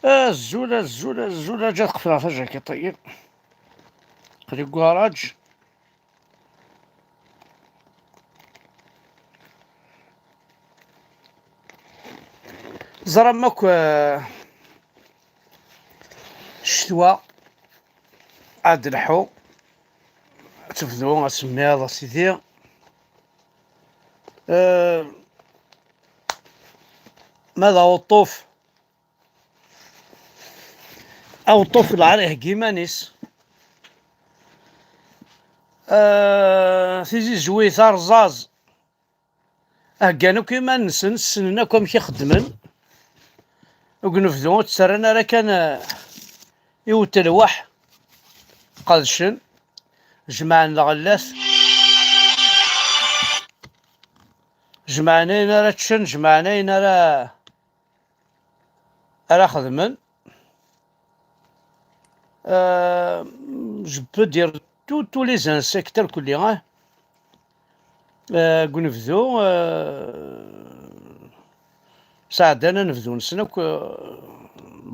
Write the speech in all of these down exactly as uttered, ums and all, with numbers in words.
Azul, azul, azul, aǧa ad qefleɣ tajakiṭ-agi. Aql-i deg ugaṛaǧ. Ẓram akk, eh, ccetwa ad d-lḥu, ad tebdu asemmiḍ, a sidi. Eh, ma d aweṭṭuf, aweṭṭuf lɛar iheggi iman-is. Eh, tizizwit, arẓaẓ, heggan akk iman-nsen, ssnen akk amek i xeddmen. Deg unebdu ur ttarran ara kan, eh, i utelweḥ, qedcen, jemɛen lɣellat, jemɛen ayen ara ččen, jemɛen ayen ara, ara xedmen. Euh, je peux dire tous, tous les insectes, lkulli, hein. Euh, deg unebdu, euh, sɛeddan anebdu-nsen akk, euh,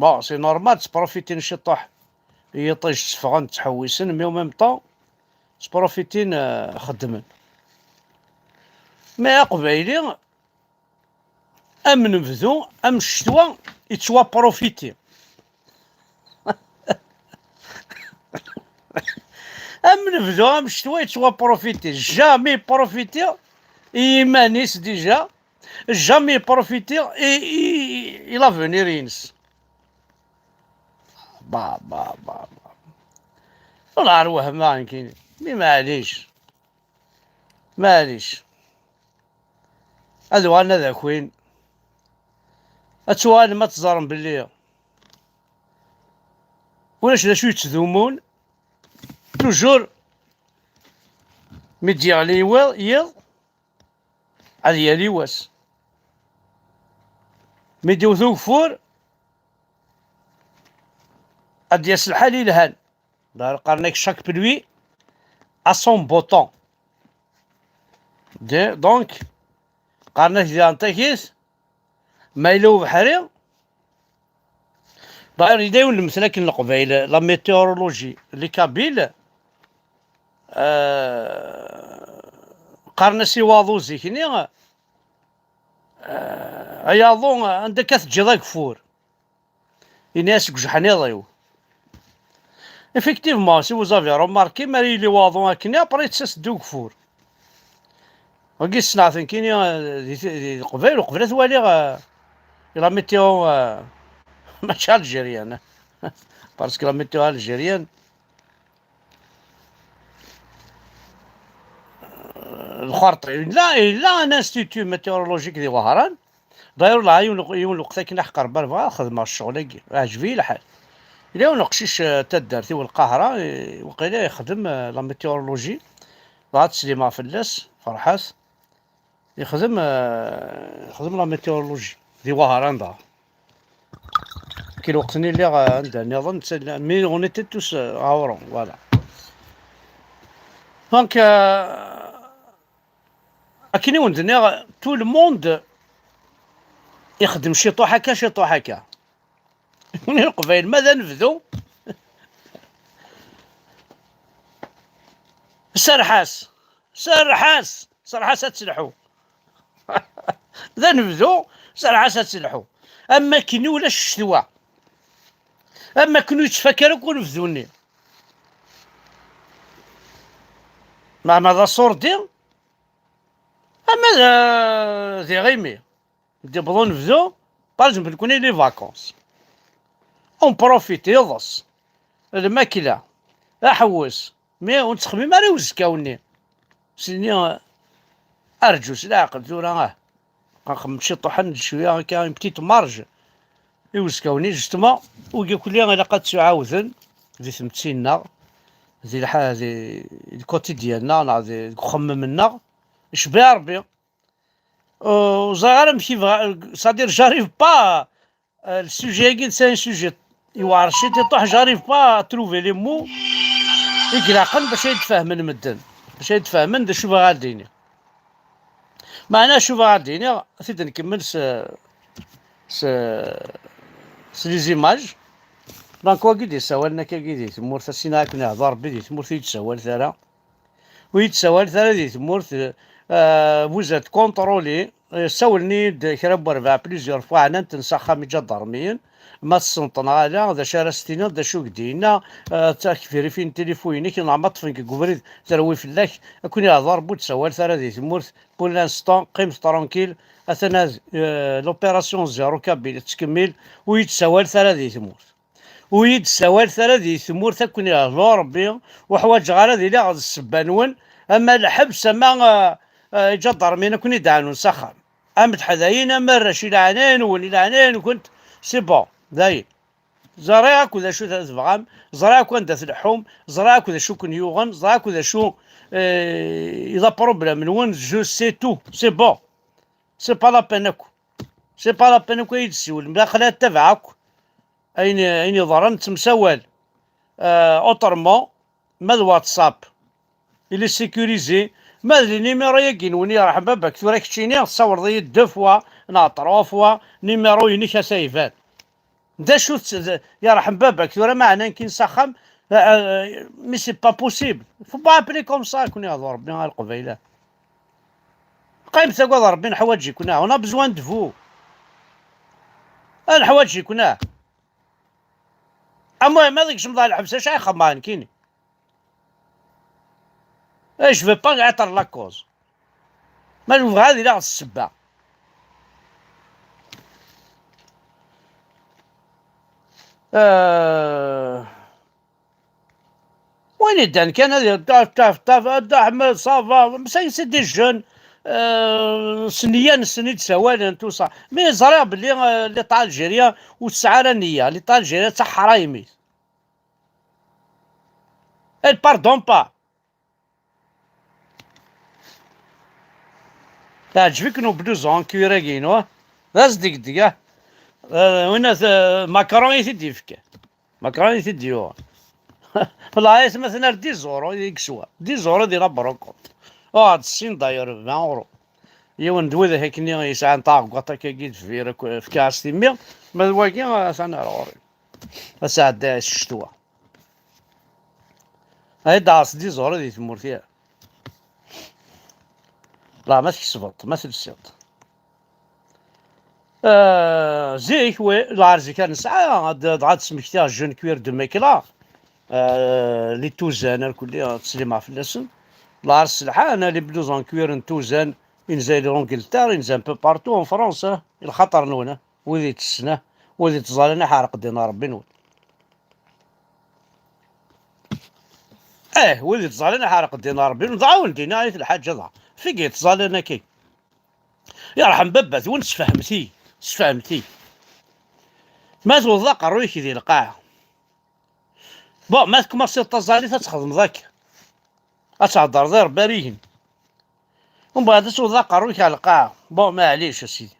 bon, c'est normal, ttprofitin ciṭuḥ, yiṭij tteffɣen, ttḥewwisen, mais en même temps, ttprofitin, euh, xeddmen. Mais aqbayli, am nebdu, am ccetwa, yettwaprofiti. Am nebdu, am ccetwa, yettwaprofiti. Jamais profiti i yiman-is déjà. Jamais profiti i, i, i l'avenir-ines. Ba, ba, ba, ba. Wala ar wehma nekkini. Mi maɛlic. Maɛlic. Ad uɣalen ad akin. Ad tuɣalem ad teẓrem belli ulac d acu yettdumun. Toujours, mi d-yeɣli yiwiḍ, yiḍ, ad yali wass. Mi d-iwet ugeffur, ad d-yas lḥal yelhan. Qqaren-ak chaque pluie a son beau temps. De, donc, qqaren-ak diɣen takit, ma yella ubeḥri, d'ailleurs, yella yiwen n lemtel akken Leqbayel, la météorologie, les Kabyles, euh, qqaren-as i waḍu zik-nni, euh, ay aḍu, anda akka teǧǧiḍ ageffur? Ini-as deg ujeḥniḍ-iw. Effectivement, si vous avez remarqué, mi ara yili waḍu akken, après yettas-d ugeffur. Wagi ssneɣ-ten kini, eh, di, di, di Leqbayel, uqbel ad t-waliɣ, eh, la météo, eh, mačči algérienne. Parce que la météo algérienne, eh, lxerṭ, yella, yella un institut météorologique di Wehran. D'ailleurs, la, yiwen, yiwen lweqt akken aḥeqq Rebbi, bɣiɣ ad xedmeɣ ccɣel-agi. Ɛǧeb-iyi lḥal. Yella yiwen uqcic, eh, taddart-iw Lqahra, eh, waqila ixdem, eh, la météorologie. Dɣa ad teslimeɣ fell-as, ferḥat. Ixdem, eh, ixdem la météorologie. Di Wehran dɣa. Kil lweqt-nni lliɣ, eh, anda nniḍen, mais on était tous, eh, à Oran, voilà. Donc, eh, akken i wen-d-nniɣ, tout le monde ixeddem ciṭuḥ akka, ciṭuḥ akka. Leqbayel, ma d anebdu, serreḥ-as, serreḥ-as, serreḥ-as ad telḥu. D anebdu, serreḥ-as ad telḥu. Am akken ulac ccetwa. Am akken ur yettfakka ara akk unebdu-nni. Meɛna d aṣurdi, ama d, d iɣimi. D-, wwḍen bdu, par exemple, nekkni les vacances. On profite, iḍes, lmakla, aḥewwes, mais ur nettxemmim ara i uzekka-nni. Sini, arǧu s leɛqel tura, ah. Nxemmem ciṭuḥ, ad neǧǧ cwiya akka, une petite marge. I uzekka-nni, justement, wigi kulli ilaq ad ttuɛawden di tmetti-nneɣ, di lḥa-, di, di quotidien-nneɣ, neɣ di, deg uxemmem-nneɣ. Icebbeḥ Rebbi. Ur ẓriɣ ara amek i bɣa, c'est-à-dire, j'arrive pas, euh, le sujet-agi, c'est un sujet yewɛer ciṭuḥ, j'arrive pas à trouver les mots i ilaqen bac ad yi-d-fehmen medden, bac ad yi-d-fehmen d acu bɣiɣ ad d-iniɣ. Meɛna acu bɣiɣ ad d-iniɣ, ad t-id-nkemmel s, s, s les images. Donc wagi d-isawalen akkagi di tmurt, asina akken ihḍer Rebbi di tmurt, ur yi-d-sawal ara. Ur yi-d-sawal ara di tmurt, euh, vous êtes contrôlé. Euh, sawlen-iyi-d kra n werbaɛ plusieurs fois, ɛnan-ten s axxam iǧadarmiyen. Ma tessneḍ neɣ ala, d acu ara s-tiniḍ, d acu i k-d-yenna, euh, ad k-vérifyin tilifun-inek, neɣ ma ṭṭfen-k deg ubrid, terwi fell-ak, ad ken-ihḍer Rebbi, ur d-sawal ara di tmurt. Pour l'instant, qqimet tranquille. Atan ad, euh, l'opération zéro kabyle tettkemmil. Ur yi-d-sawal ara di tmurt. Ur yi-d-sawal ara di tmurt, ad ken-ihḍer Rebbi. Ur ḥwaǧeɣ ara ad iliɣ d ssebba-nwen. Ama lḥebs, ama, euh, euh, iǧadarmiyen ad ken-id-ɛnun s axxam. Am teḥdayin, am arrac, i leɛnaya-nwen, i leɛnaya-nkent, c'est bon, dayen. Ẓriɣ akk d acu tebɣam, ẓriɣ akk anda tleḥḥum, ẓriɣ akk d acu ken-yuɣen, ẓriɣ akk d acu, euh, i d aproblème-nwen, je sais tout, c'est bon. C'est pas la peine akk. C'est pas la peine akk ad yi-d-tessiwlem, aql-i ad ttabaɛeɣ akk ayen, ayen iḍerren, nettemsawal. Euh, autrement, ma d WhatsApp, il est sécurisé. Ma d les numéros-agi-nwen, yerḥem baba-k, tura keččini tessawleḍ-iyi-d deux fois neɣ trois fois, numéro-inek ata iban. D acu-tt, d, yerḥem baba-k, tura ma ɛnan-k-in s axxam, euh, euh, mais c'est pas possible. Faut pas appeler comme ça, ad ken-ihḍer Rebbi a Leqbayel. Qqimet, agad Rebbi, neḥwaǧ-iken, ah, on a besoin de vous. Ah, neḥwaǧ-iken, ah. Amuhim, ad ikcem ɣer lḥebs, acu ay xemmeɣ nekkini? Eh, je veux pas être la cause. Ma nebɣa ad iliɣ d ssebba. Euh, win iddan kan ad taf, taf, taf, Dda Ḥmed, ça va, ça, c'est des jeunes, euh, s nniya-nsen i d-ssawalen, tout ça. Mais ẓriɣ belli, euh, l'État algérien ur tesɛi ara nniya. L'État algérien d taḥraymi. Elle pardonne pas. Teɛǧeb-iken ubluzu en cuir-agi-inu? D asdegdeg, ah. Eh, winna, eh, Macron i t-id-yefka. Macron i t-id-yuɣen. Wallaahi, atmaten ar dix euros i yeswa. Dix euros di la brocante. Uɣeɣ-d sin d'ailleurs, vingt euros. Yiwen d widak akkenni yesɛan taɛeggaṭ akkagi d fbir akk, fkiɣ-as timmi. Ma d wagi, atan ar ɣur-i. Ad sɛeddaɣ s ccetwa. Ay d-ɛas dix euros di tmurt-a. La, ma tkesbeḍ, ma telsiḍ. Euh, zik, wi, lɛar zik ar nesɛa, ad, dɣa ad smektiɣ jeune cuir de mecla. Euh, les tuzan, ar kulli, ad teslim fell-asen. Lɛar sselḥan, les blouses en cuir n tuzan, inza di l'Angleterre, inza un peu partout en France, hein. I lxaṭer-nwen, hein. Wid itessen, ah, wid ittẓallan aḥerq ddin n Ṛebbi-nwen. Eh, wid ittẓallan aḥerq ddin n Ṛebbi-nwen, dɣa wen-d-iniɣ i lḥaǧa dɣa. Figi ittẓallan akka. Yerḥem baba-twen, sfehmet-iyi, sfehmet-iyi. Ma tewwḍeḍ aqerruy-ik di lqaɛa. Bon, ma tkumaṣiḍ taẓallit ad txedmeḍ akka. Ad thedreḍ i Ṛebbi ar igenni. Umbeɛd ad tewwḍeḍ aqerruy-ik ar lqaɛa. Bon, maɛlic a sidi.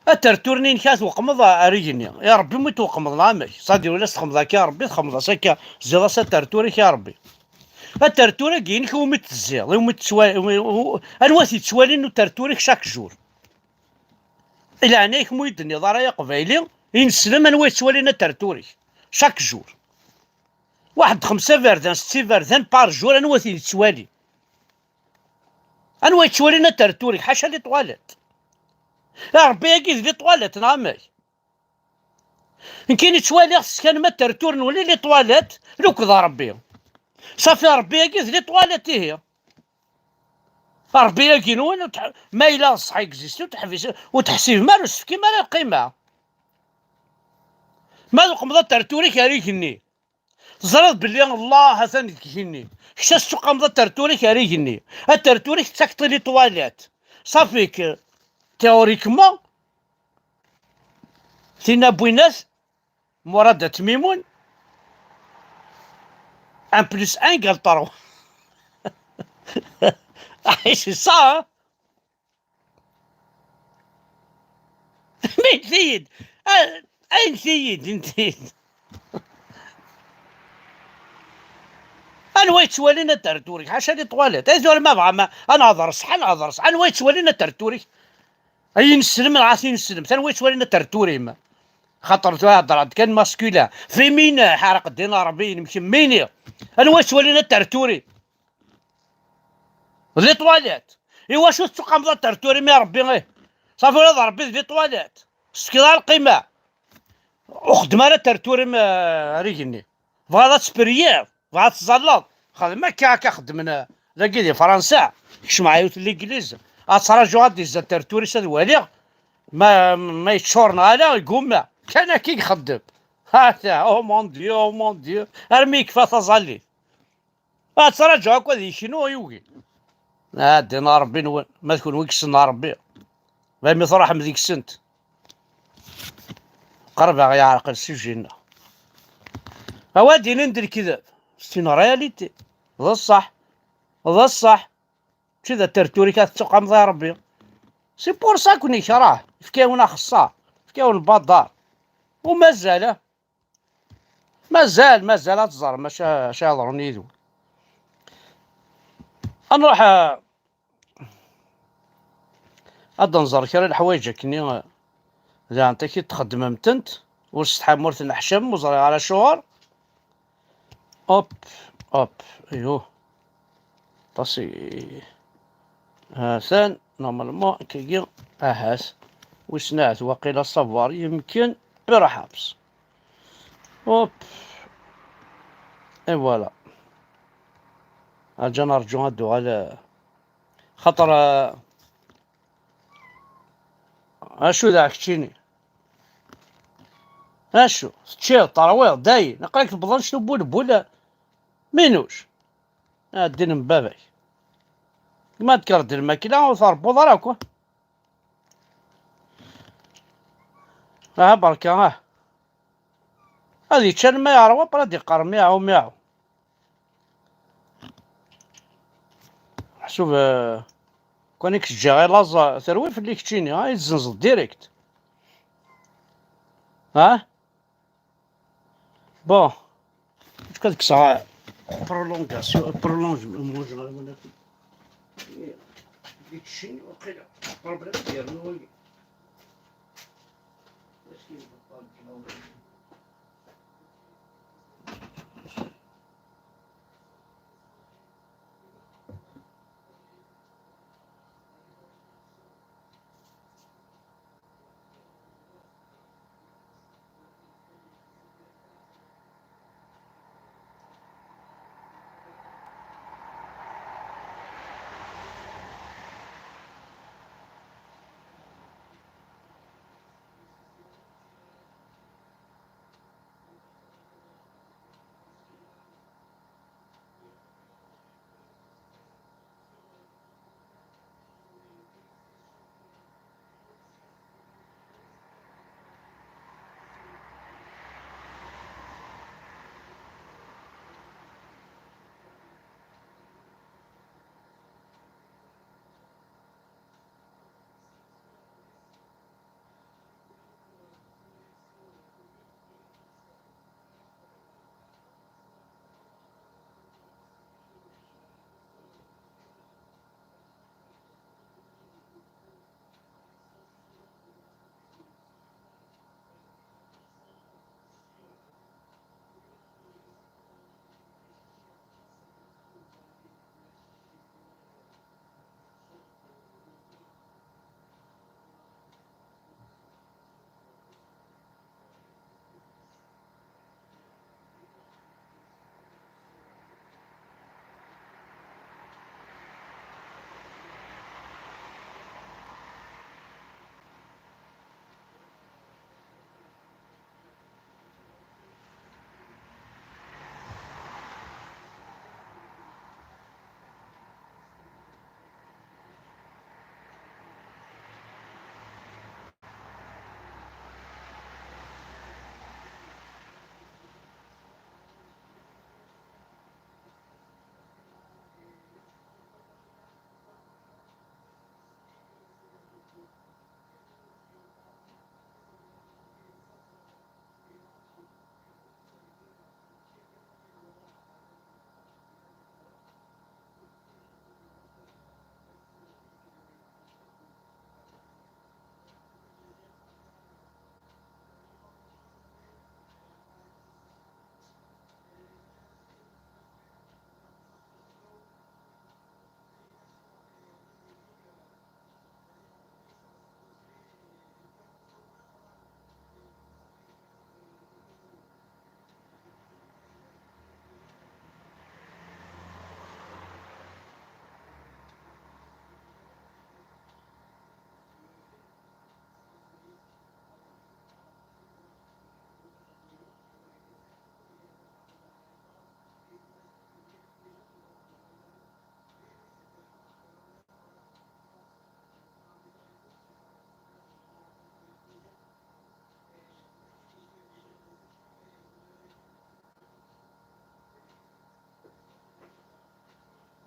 Atertur-nni-inek ad tweqmeḍ ar igenni. I Ṛebbi umi tweqmeḍ neɣ amek? Ṣadi wala s txemmeḍ akka i Ṛebbi, txemmeḍ-as akka, tezziḍ-as atertur-ik i Ṛebbi. Atertur-agi-inek umi t-tezziḍ, umi t-tettwa-, umi, u-, anwa t-yettwalin utertur-ik chaque jour? I leɛnaya-k, mu yi-d-tenniḍ ara ay aqbayli, ineslem anwa yettwalin atertur-ik chaque jour? Waḥed xemsa iberdan, setta iberdan par jour, anwa t-yettwalin? Anwa yettwalin atertur-ik? Ḥaca les toilettes. A Ṛebbi-agi d les toilettes, neɣ amek? Nekkini ttwaliɣ tesskanem atertur-nwen i les toilettes, lukked Ṛebbi. Safi, Ṛebbi-agi d les toilettes, ihi. Ṛebbi-agi-nwen, ur tḥ-, ma yella ṣṣeḥ existe, ur teḥbis, ur teḥsibem ara, ur s-tefkim ara lqima. Ma tqemḍ atertur-ik ar igenni, teẓriḍ belli Allah atan deg igenni. Kečč ad s-tuqmeḍ atertur-ik ar igenni. Atertur-ik tettakkeḍ i les toilettes. Safi-k, théoriquement, Tina Bwinat, Murad At Tmimun, un plus un égale trois. Ah, c'est ça, hein? Mais c'est, ah, ah, c'est, c'est. Anwa yettwalin atertur-ik? Ḥaca les toilettes. Ay tura ma bɣa ma, ad nehḍer ṣṣeḥ, ad nehḍer ṣṣeḥ. Anwa yettwalin atertur-ik? Ay ineslem, dɣa tineslemt. Anwa yettwalin atertur-im? Xaṭer tura heddreɣ-d kan masculin. Féminin, ḥareq ddin Ṛebbi, yemkemmini. Anwa yettwalin aterturi? Di ṭwalit. Iwacu tettuqameḍ aterturi mi Ṛebbi, ih? Safi ula d Ṛebbi di ṭwalit. Tefkiḍ ara lqima. Ur xeddem ara aterturi, eh, ar igenni. Tebɣiḍ ad tperyiḍ, tebɣiḍ ad tẓalleḍ. Xdem akka, akka xeddmen, eh, dagi di Fransa. Kecmeɣ yiwet n legliz. Ad ttṛaǧuɣ ad d-izza aterturi-s ad waliɣ. Ma, ma yeččur neɣ ala, igumma. Kan akka i ixeddem. Hata, oh mon Dieu, oh mon Dieu. Armi yekfa taẓallit. Ad ttṛaǧuɣ akk ad yeknu, yugi. Ah, ddin Ṛebbi-nwen, ma d kunwi i yessen Ṛebbi. Laymi truḥem deg-sent. Qerbeɣ yeɛreq le sujet-nneɣ. Awa d-inin d lekdeb. C'est une réalité. D ṣṣeḥ. D ṣṣeḥ. Mačči d aterturi-k ad tettuqameḍ i Ṛebbi. C'est pour ça qu'on ikrah. Yefka-yawen axeṣṣar. Yefka-yawen baḍar. U mazal, ah. Mazal, mazal ad teẓrem acu, acu yeḍrun yid-wen. Ad nruḥ, eh, ad nẓer kra n leḥwayeǧ akkenni, eh, daɣen takit txeddmem-tent, ur setḥam ur tenneḥcam, ur ẓriɣ ara acuɣer. Hop, hop, ayuh. Aṭas i, ha-t-an, normalement, akkagi, ahat. Wissen ahat, waqila savoir, yemken, perhaps. Hop. Et voilà. Aǧa nerǧu ad d-uɣal, eh, xaṭer, eh, acu daɣ keččini? Acu? Teččiḍ, terwiḍ, dayen. Aql-ak tewweḍ annect n ubulbul, eh, minnuc. Ah, ddin n baba-k. Ma tkerḍ lmakla, ur teṛbuḍ ara akk. Aha, berka, ah. Ad yečč alma yeṛwa, après ad iqqar miɛu, miɛu. Ḥsub, eh, kan i k-ǧǧiɣ i laẓ, terwi fell-i keččini, ah, i tzenzeḍ direct. Ah? Bon, ad kkseɣ prolongation, prolongement, deg cin, waqila, problème, yernu wagi.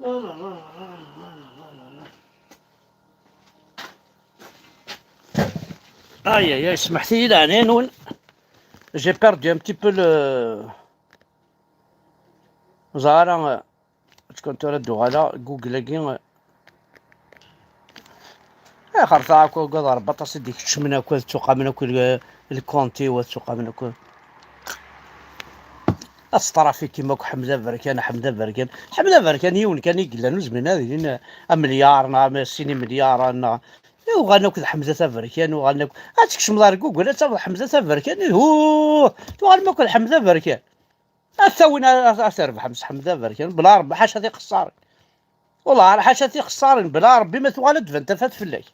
Aïe, aïe, aïe, smeḥt-iyi leɛnaya-nwen. J'ai perdu un petit peu le... Ẓer ara, euh, ur tt-, tura d-uɣaleɣ, Google-agi, euh, axer taɣ akk agad Rebbi aṭas i d-ikeččmen akk, ad ttuqamen akk le-, lkont-iw, ad ttuqamen akk. Astrafikim akk, Ḥmed Aberkan, Ḥmed Aberkan. Ḥmed Aberkan yiwen kan i yellan, ur zmiren ad ilin, eh, amelyar neɣ am sin imelyaren neɣ, eh, uɣalen akk d Ḥemza Taberkan, uɣalen akk. Ad tkecmeḍ ar Google, ad tafeḍ Ḥemza Taberkan, ihuh, tuɣalem akk d Ḥemza Aberkan. Ad tawin, ad, ad, ad terbḥem s Ḥemza Aberkan, bla Rebbi, ḥaca tixeṣṣarin. Wellah ar ḥaca tixeṣṣarin, bla Rebbi ma tuɣal ad d-tban tafat fell-ak.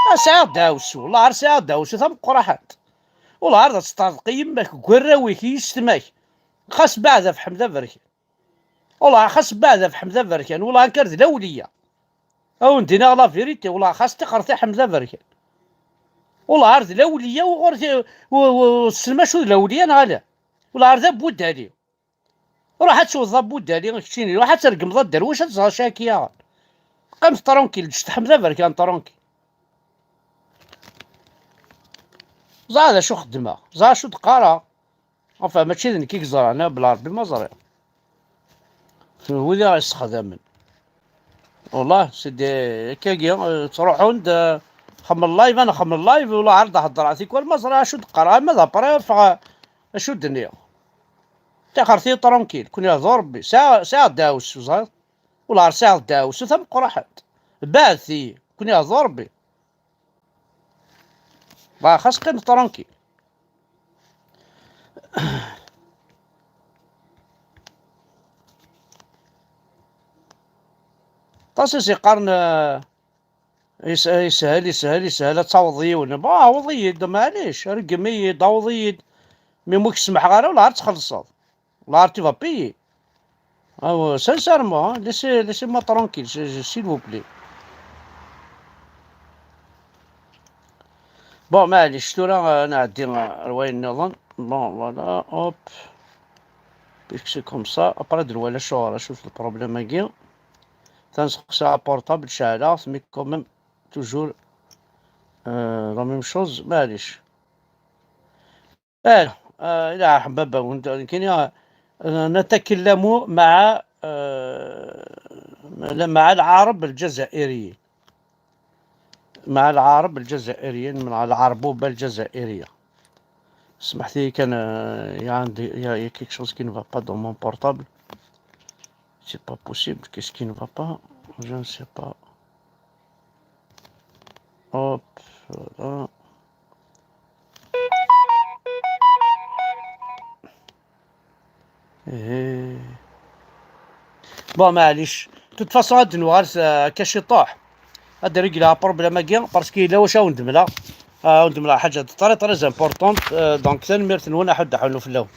Ah, sɛiɣ ddeɛwessu, wellah ar sɛiɣ ddeɛwessu tameqqraḥant. Wellah ar d ad teṭṭerḍeq i yemma-k, deg warraw-ik, i yissetma-k. Xas beɛd ɣef Ḥemza Aberkan. Wellah xas beɛd ɣef Ḥemza Aberkan, wellah ar d lawliya. Ad wen-d-iniɣ la vérité, wellah xas tixret i Ḥemza Aberkan. Wellah ar d lawliya, uɣur ti-, u-, u-, tessnem acu d lawliya neɣ ala? Wellah ar d Abu Dali. Ruḥ ad tewwḍeḍ Abu Dali, keččini, ruḥ ad tregmeḍ aderwic, ad tẓer acu akka yaɣen. Qqim tranquille, ǧǧet Ḥemza Aberkan tranquille. Ẓer d acu xeddmeɣ, ẓer acu d-qqareɣ. Enfin, mačči d nekk i yeẓran, ah, bla Rebbi ma ẓriɣ. Wid i ɣ-yessexdamen. Wellah, sidi, akkagi, eh, ttruḥun-d, eh, xemmel live, ana xemmel live, wellah, ar d-heddreɣ tikwal, ma ẓriɣ acu d-qqareɣ, ama d après, ffeɣ, acu d-nniɣ. Tixret-iyi tranquille, kun ihdu Rebbi. Sɛiɣ, sɛiɣ ddeɛwessu, ẓriɣ. Wellah, ar sɛiɣ ddeɛwessu tameqqraḥant. Beɛdet-iyi, kun ihdu Rebbi. Bah, xas qqim tranquille. Aṭas i s-yeqqaren, eh, yes-, yeshel, yeshel, yeshel, ad taweḍ yiwen. Bah, aweḍ-iyi-d, maɛlic, reggem-iyi-d, aweḍ-iyi-d. Mi ur k-semḥeɣ ara, ula ad txellṣeḍ. Là, tu vas payer. Ah ouais, sincèrement, hein, laissez, laissez-moi tranquille, je, je, s'il vous plaît. Bon, maɛlic, tura, euh, nɛeddi, euh, ar wayen nniḍen. Bon, voilà, hop. Puisque c'est comme ça. Après, d lwala, acuɣer, acu-t le problème-agi? Tanseqsi à portable, ceɛleɣ-t, mais quand même, toujours, euh, la même chose, maɛlic. ايه، آه، إلى حبابة وانت كينيا، آه، نتكلم مع، آه، مع العرب الجزائريين. مع العرب الجزائريين، مع العربوبة الجزائرية. سمحتي كان، آه، يا عندي، يا، يا quelque chose qui ne va pas dans mon portable. C'est pas possible. Qu'est-ce qui ne va pas? Je ne sais pas. Hop, voilà. إيه. Bon, maɛlic. De toute façon, ad d-nuɣal s-, akka ciṭuḥ. Ad d-regleɣ problème-agi, parce que yella wacu ad wen-d-mleɣ. Ah, ad wen-d-mleɣ ḥaǧa très, très importante. Euh, donc, tanemmirt-nwen, aḥuddu aḥunnu fell-awen.